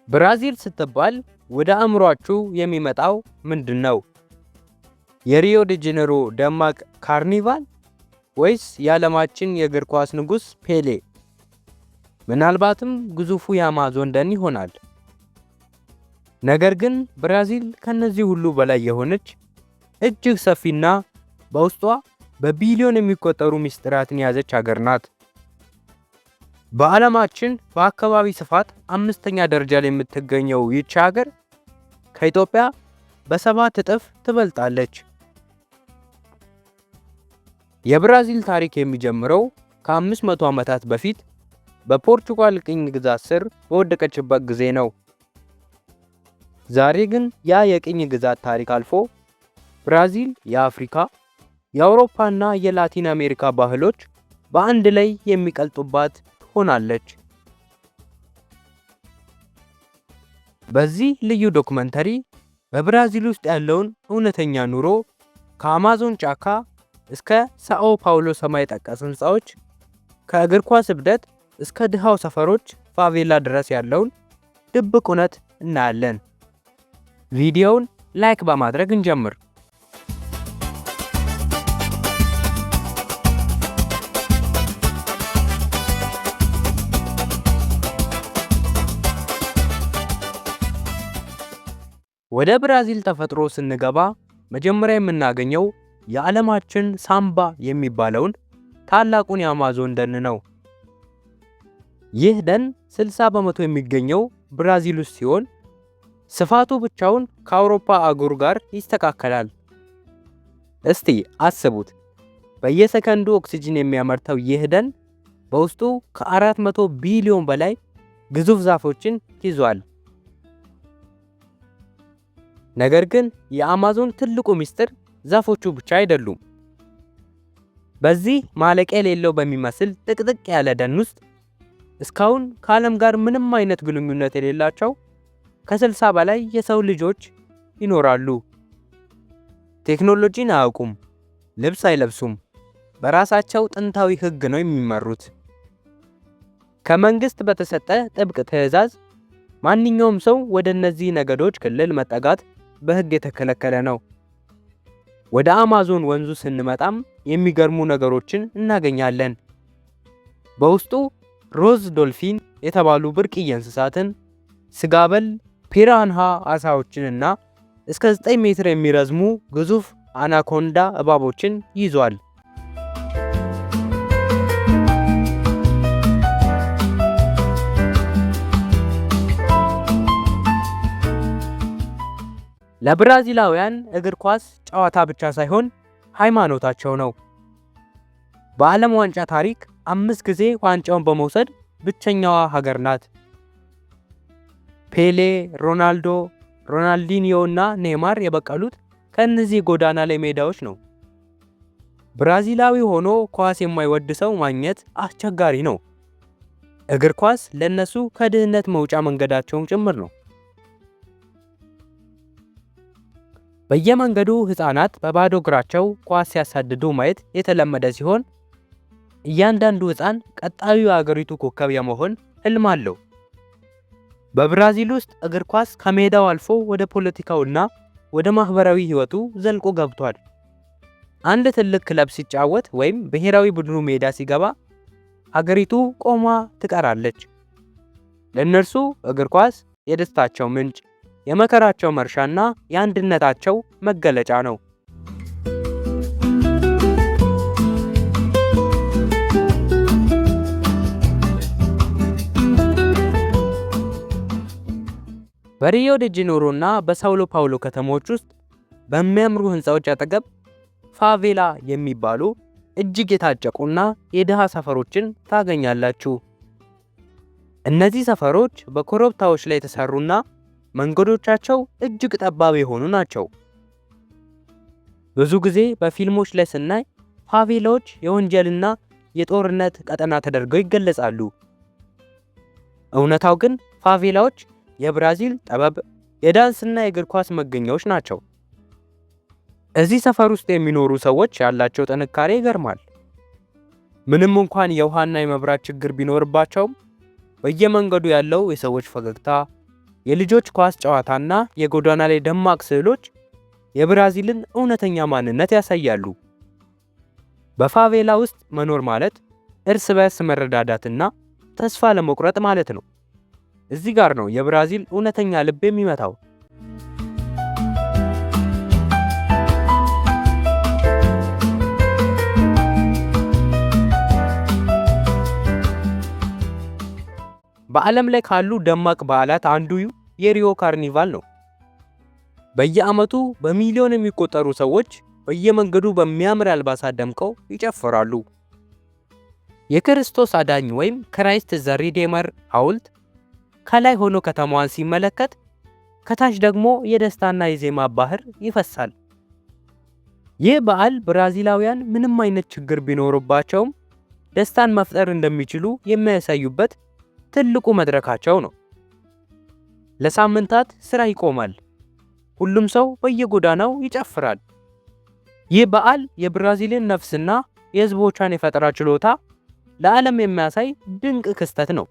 ብራዚል ስትባል ወደ አእምሯችሁ የሚመጣው ምንድን ነው? የሪዮ ደ ጄኔሮ ደማቅ ካርኒቫል ወይስ የዓለማችን የእግር ኳስ ንጉሥ ፔሌ? ምናልባትም ግዙፉ የአማዞን ደን ይሆናል። ነገር ግን ብራዚል ከነዚህ ሁሉ በላይ የሆነች፣ እጅግ ሰፊና በውስጧ በቢሊዮን የሚቆጠሩ ምስጢራትን የያዘች ሀገር ናት። በዓለማችን በአካባቢ ስፋት አምስተኛ ደረጃ ላይ የምትገኘው ይህች ሀገር ከኢትዮጵያ በ7 እጥፍ ትበልጣለች። የብራዚል ታሪክ የሚጀምረው ከ500 ዓመታት በፊት በፖርቹጋል ቅኝ ግዛት ስር በወደቀችበት ጊዜ ነው። ዛሬ ግን ያ የቅኝ ግዛት ታሪክ አልፎ ብራዚል የአፍሪካ፣ የአውሮፓና የላቲን አሜሪካ ባህሎች በአንድ ላይ የሚቀልጡባት ሆናለች። በዚህ ልዩ ዶክመንተሪ በብራዚል ውስጥ ያለውን እውነተኛ ኑሮ፣ ከአማዞን ጫካ እስከ ሳኦ ፓውሎ ሰማይ ጠቀስ ሕንፃዎች፣ ከእግር ኳስ እብደት እስከ ድሃው ሰፈሮች ፋቬላ ድረስ ያለውን ድብቅ እውነት እናያለን። ቪዲዮውን like በማድረግ እንጀምር። ወደ ብራዚል ተፈጥሮ ስንገባ መጀመሪያ የምናገኘው የዓለማችን ሳምባ የሚባለውን ታላቁን የአማዞን ደን ነው። ይህ ደን 60% የሚገኘው ብራዚል ውስጥ ሲሆን ስፋቱ ብቻውን ከአውሮፓ አህጉር ጋር ይስተካከላል። እስቲ አስቡት፣ በየሰከንዱ ኦክሲጅን የሚያመርተው ይህ ደን በውስጡ ከ400 ቢሊዮን በላይ ግዙፍ ዛፎችን ይዟል። ነገር ግን የአማዞን ትልቁ ምስጢር ዛፎቹ ብቻ አይደሉም። በዚህ ማለቂያ የሌለው በሚመስል ጥቅጥቅ ያለ ደን ውስጥ እስካሁን ከዓለም ጋር ምንም አይነት ግንኙነት የሌላቸው ከ60 በላይ የሰው ልጆች ይኖራሉ። ቴክኖሎጂን አያውቁም፣ ልብስ አይለብሱም፣ በራሳቸው ጥንታዊ ሕግ ነው የሚመሩት። ከመንግስት በተሰጠ ጥብቅ ትዕዛዝ ማንኛውም ሰው ወደ እነዚህ ነገዶች ክልል መጠጋት በሕግ የተከለከለ ነው። ወደ አማዞን ወንዙ ስንመጣም የሚገርሙ ነገሮችን እናገኛለን። በውስጡ ሮዝ ዶልፊን የተባሉ ብርቅዬ እንስሳትን፣ ስጋ በል ፒራንሃ አሳዎችንና እስከ 9 ሜትር የሚረዝሙ ግዙፍ አናኮንዳ እባቦችን ይዟል። ለብራዚላውያን እግር ኳስ ጨዋታ ብቻ ሳይሆን ሃይማኖታቸው ነው። በዓለም ዋንጫ ታሪክ አምስት ጊዜ ዋንጫውን በመውሰድ ብቸኛዋ ሀገር ናት። ፔሌ፣ ሮናልዶ፣ ሮናልዲኒዮ እና ኔይማር የበቀሉት ከእነዚህ ጎዳና ላይ ሜዳዎች ነው። ብራዚላዊ ሆኖ ኳስ የማይወድ ሰው ማግኘት አስቸጋሪ ነው። እግር ኳስ ለእነሱ ከድህነት መውጫ መንገዳቸውም ጭምር ነው። በየመንገዱ ሕፃናት በባዶ እግራቸው ኳስ ሲያሳድዱ ማየት የተለመደ ሲሆን እያንዳንዱ ሕፃን ቀጣዩ የአገሪቱ ኮከብ የመሆን ህልም አለው። በብራዚል ውስጥ እግር ኳስ ከሜዳው አልፎ ወደ ፖለቲካውና ወደ ማህበራዊ ሕይወቱ ዘልቆ ገብቷል። አንድ ትልቅ ክለብ ሲጫወት ወይም ብሔራዊ ቡድኑ ሜዳ ሲገባ ሀገሪቱ ቆማ ትቀራለች። ለእነርሱ እግር ኳስ የደስታቸው ምንጭ፣ የመከራቸው መርሻና የአንድነታቸው መገለጫ ነው። በሪዮ ደ ጄኔሮ እና በሳውሎ ፓውሎ ከተሞች ውስጥ በሚያምሩ ህንፃዎች አጠገብ ፋቬላ የሚባሉ እጅግ የታጨቁና የድሃ ሰፈሮችን ታገኛላችሁ። እነዚህ ሰፈሮች በኮረብታዎች ላይ የተሰሩና መንገዶቻቸው እጅግ ጠባብ የሆኑ ናቸው። ብዙ ጊዜ በፊልሞች ላይ ስናይ ፋቬላዎች የወንጀልና የጦርነት ቀጠና ተደርገው ይገለጻሉ። እውነታው ግን ፋቬላዎች የብራዚል ጥበብ፣ የዳንስና የእግር ኳስ መገኛዎች ናቸው። እዚህ ሰፈር ውስጥ የሚኖሩ ሰዎች ያላቸው ጥንካሬ ይገርማል። ምንም እንኳን የውሃና የመብራት ችግር ቢኖርባቸውም በየመንገዱ ያለው የሰዎች ፈገግታ፣ የልጆች ኳስ ጨዋታና የጎዳና ላይ ደማቅ ስዕሎች የብራዚልን እውነተኛ ማንነት ያሳያሉ። በፋቬላ ውስጥ መኖር ማለት እርስ በርስ መረዳዳትና ተስፋ አለመቁረጥ ማለት ነው። እዚህ ጋር ነው የብራዚል እውነተኛ ልብ የሚመታው። በዓለም ላይ ካሉ ደማቅ በዓላት አንዱ የሪዮ ካርኒቫል ነው። በየዓመቱ በሚሊዮን የሚቆጠሩ ሰዎች በየመንገዱ በሚያምር አልባሳት ደምቀው ይጨፍራሉ። የክርስቶስ አዳኝ ወይም Christ the Redeemer ሐውልት ከላይ ሆኖ ከተማዋን ሲመለከት፣ ከታች ደግሞ የደስታና የዜማ ባህር ይፈሳል። ይህ በዓል ብራዚላውያን ምንም አይነት ችግር ቢኖርባቸውም ደስታን መፍጠር እንደሚችሉ የሚያሳዩበት ትልቁ መድረካቸው ነው። ለሳምንታት ስራ ይቆማል። ሁሉም ሰው በየጎዳናው ይጨፍራል። ይህ በዓል የብራዚልን ነፍስና የሕዝቦቿን የፈጠራ ችሎታ ለዓለም የሚያሳይ ድንቅ ክስተት ነው።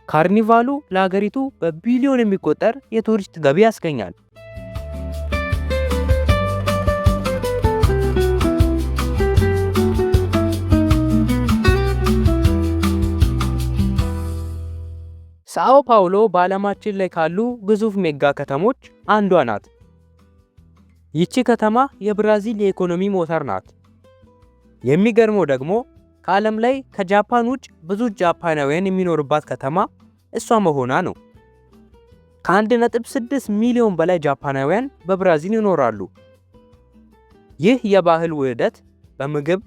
ካርኒቫሉ ለሀገሪቱ በቢሊዮን የሚቆጠር የቱሪስት ገቢ ያስገኛል። ሳኦ ፓውሎ በዓለማችን ላይ ካሉ ግዙፍ ሜጋ ከተሞች አንዷ ናት። ይቺ ከተማ የብራዚል የኢኮኖሚ ሞተር ናት። የሚገርመው ደግሞ ከዓለም ላይ ከጃፓን ውጭ ብዙ ጃፓናውያን የሚኖሩባት ከተማ እሷ መሆኗ ነው። ከ1.6 ሚሊዮን በላይ ጃፓናውያን በብራዚል ይኖራሉ። ይህ የባህል ውህደት በምግብ፣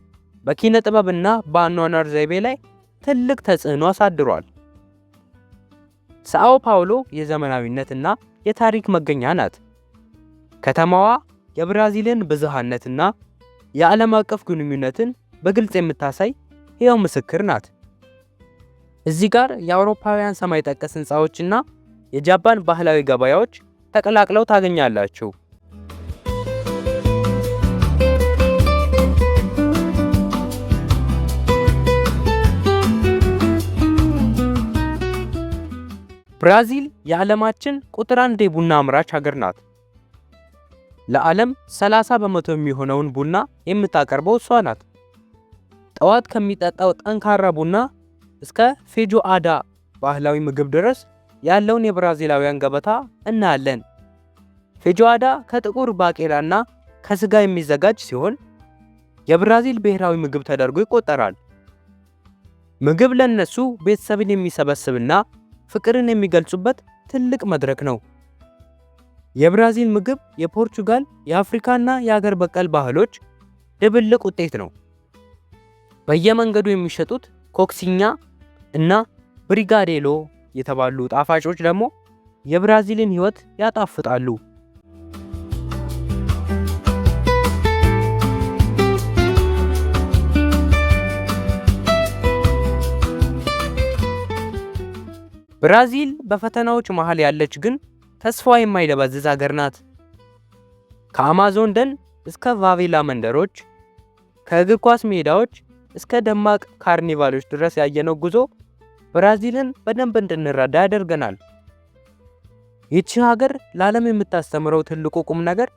በኪነ ጥበብና በአኗኗር ዘይቤ ላይ ትልቅ ተጽዕኖ አሳድሯል። ሳኦ ፓውሎ የዘመናዊነትና የታሪክ መገኛ ናት። ከተማዋ የብራዚልን ብዝሃነትና የዓለም አቀፍ ግንኙነትን በግልጽ የምታሳይ ሕያው ምስክር ናት። እዚህ ጋር የአውሮፓውያን ሰማይ ጠቀስ ሕንፃዎችና የጃፓን ባህላዊ ገበያዎች ተቀላቅለው ታገኛላችሁ። ብራዚል የዓለማችን ቁጥር አንድ የቡና አምራች ሀገር ናት። ለዓለም 30% የሚሆነውን ቡና የምታቀርበው እሷ ናት። ጠዋት ከሚጠጣው ጠንካራ ቡና እስከ ፌጆአዳ ባህላዊ ምግብ ድረስ ያለውን የብራዚላውያን ገበታ እናያለን። ፌጆአዳ ከጥቁር ባቄላና ከስጋ የሚዘጋጅ ሲሆን የብራዚል ብሔራዊ ምግብ ተደርጎ ይቆጠራል። ምግብ ለነሱ ቤተሰብን የሚሰበስብና ፍቅርን የሚገልጹበት ትልቅ መድረክ ነው። የብራዚል ምግብ የፖርቹጋል፣ የአፍሪካና የአገር በቀል ባህሎች ድብልቅ ውጤት ነው። በየመንገዱ የሚሸጡት ኮክሲኛ እና ብሪጋዴሎ የተባሉ ጣፋጮች ደግሞ የብራዚልን ሕይወት ያጣፍጣሉ። ብራዚል በፈተናዎች መሃል ያለች ግን ተስፋ የማይደበዝዝ ሀገር ናት። ከአማዞን ደን እስከ ፋቬላ መንደሮች፣ ከእግር ኳስ ሜዳዎች እስከ ደማቅ ካርኒቫሎች ድረስ ያየነው ጉዞ ብራዚልን በደንብ እንድንረዳ ያደርገናል። ይቺ ሀገር ለዓለም የምታስተምረው ትልቁ ቁም ነገር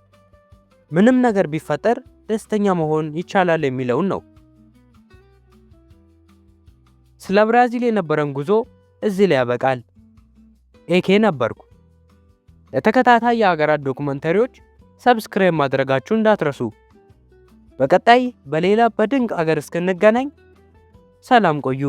ምንም ነገር ቢፈጠር ደስተኛ መሆን ይቻላል የሚለውን ነው። ስለ ብራዚል የነበረን ጉዞ እዚህ ላይ ያበቃል። ኤኬ ነበርኩ። ለተከታታይ የሀገራት ዶክመንተሪዎች subscribe ማድረጋችሁ እንዳትረሱ። በቀጣይ በሌላ በድንቅ አገር እስክንገናኝ ሰላም ቆዩ።